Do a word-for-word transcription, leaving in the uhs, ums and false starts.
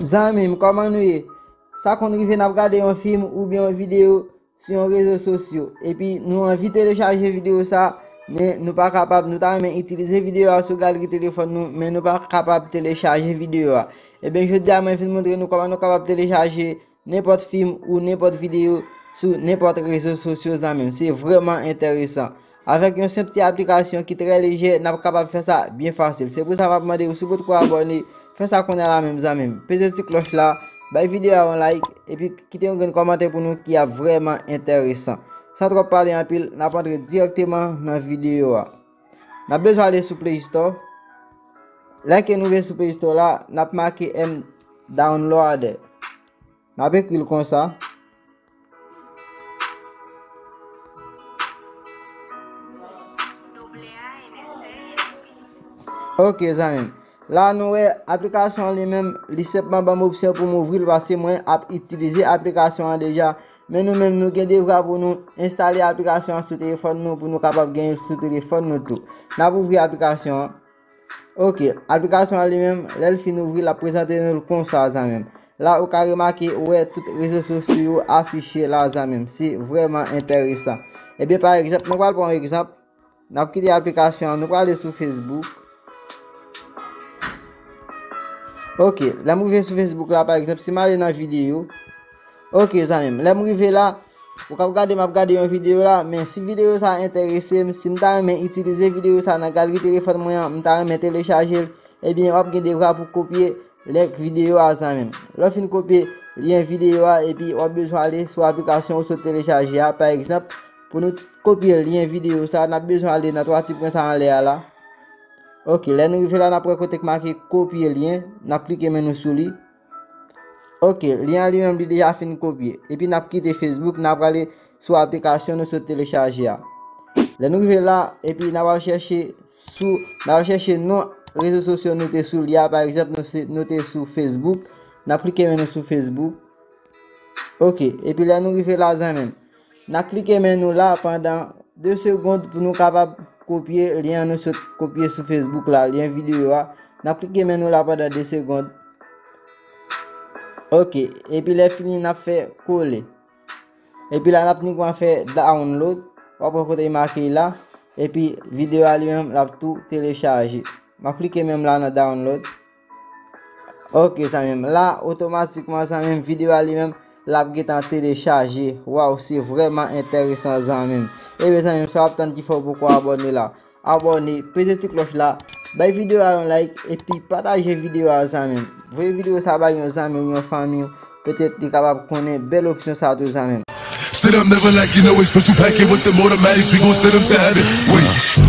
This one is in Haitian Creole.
Zanmi m, kòman nou ye? Sa konn rive n ap gade yon fim oubyen yon videyo sou yon rezo sosyo, epi nou anvi telechaje videyo sa, men nou pa kapab, nou ta renmen itilize videyo a sou galri telefòn nou, men nou pa kapab telechaje videyo a. Ebyen, jodi a mwen vin montre nou kòman nou kapab telechaje nenpòt fim ou nenpòt videyo sou nenpòt rezo sosyo, zanmi m. Se vrèman enteresan. Avèk yon senp ti aplikasyon ki trè lejè, n ap kapab fè sa byen fasil. Se pou sa m ap mande w, si w potko abòne, fè sa kounye a la menm, zanmi m. Peze ti klòch la, bay videyo a yon like, epi kite yon grenn kòmantè pou nou ki ap vrèman enteresan. San twòp pale anpil, n ap antre dirèkteman nan videyo a. N ap bezwen ale sou Play Store. Lè ke nou rive sou Play Store la, n ap make M Downloader. N ap ekri l konsa. Ok, zanmi m. La, nou wè aplikasyon an li menm, li senpman ban m opsyon pou m ouvri l, paske mwen ap itilize aplikasyon an deja. Men nou menm, nou gen devwa pou nou enstale aplikasyon an sou telefòn nou, pou nou kapab gen l sou telefòn nou tou. N ap ouvri aplikasyon an. Ok, aplikasyon an li menm, lè l fin ouvri, l ap prezante nou l konsa, zanmi m. La, ou ka remake, ou wè tout rezo sosyo yo afiche la, zanmi m. Se vrèman enteresan. Ebyen, pa egzanp, mwen pral pran yon egzanp. N ap kite aplikasyon an, nou prale sou Facebook. Ok, lè m rive sou Facebook la, pa egzanp, si m ale nan videyo. Ok, zanmi m, lè m rive la, ou k ap gade, m ap gade yon videyo la, men si videyo sa enterese m, si m ta renmen itilize videyo sa nan galri telefòn mwen an, m ta renmen telechaje l, ebyen, w ap gen devwa pou kopye link videyo a, zanmi m. Lè w fin kopye lyen videyo a, epi w ap bezwen ale sou aplikasyon ou sot telechaje a, pa egzanp, pou nou kopye lyen videyo sa, n ap bezwen ale nan twa ti pwen sa anlè a la. Ok, lè nou rive la, n ap wè kote k make kopye lyen, n ap klike men nou sou li. Ok, lyen an li menm li deja fin kopye. Epi n ap kite Facebook, n ap prale sou aplikasyon nou sot telechaje a. Lè nou rive la, epi n ap al chèche sou, n ap al chèche non rezo sosyo nou te sou li a. Pa egzanp, nou se, nou te sou Facebook. N ap klike men nou sou Facebook. Ok, epi lè nou rive la, zanmi m, n ap klike men nou la pandan de segond pou nou kapab kopye lyen an nou sot kopye sou Facebook la, lyen videyo a. N ap klike men nou la pandan de segond. Ok, epi lè fini, n ap fè kole. Epi la, n ap nikman fè download. W ap wè kote l make la. Epi videyo a li menm, l ap tou telechaje. M ap klike menm la nan download. Ok, zanmi m. La, otomatikman, zanmi m, videyo a li menm, l ap gentan telechaje. Waw, se vrèman enteresan, zanmi m. Ebyen, zanmi m, sa w ap tann ki fè w poko abòne la? Abòne, peze ti klòch la, bay videyo a yon like, epi pataje videyo a, zanmi m. Voye videyo sa bay yon zanmi w, yon fanmi w, petèt li kapab konnen bèl opsyon sa tou, zanmi m. Sit up, never like you know it's special packet with them automatics. We gon' send them to heaven. Wait.